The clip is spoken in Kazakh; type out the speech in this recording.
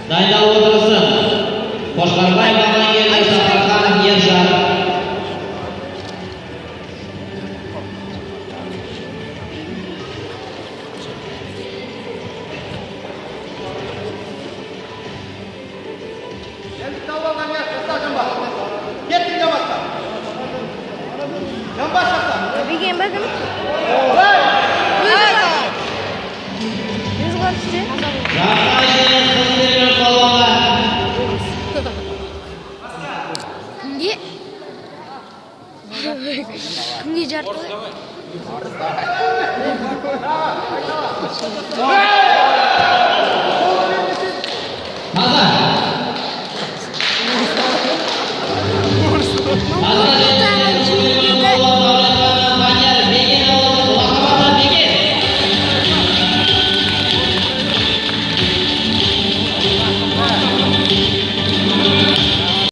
Дайындалып отырсын. Қошқарбаев Амангелді, Сапарханов Ержан. Енді тауып алған аяқ, жаса жамбас. Кеттік жамбасқа. Жамбас жаса. Беген ба кім? Өзі қалып түсте. Жартылай жеңіл Қызылбек палуанға. Кімге? Кімге жартылай? Таза. Таза.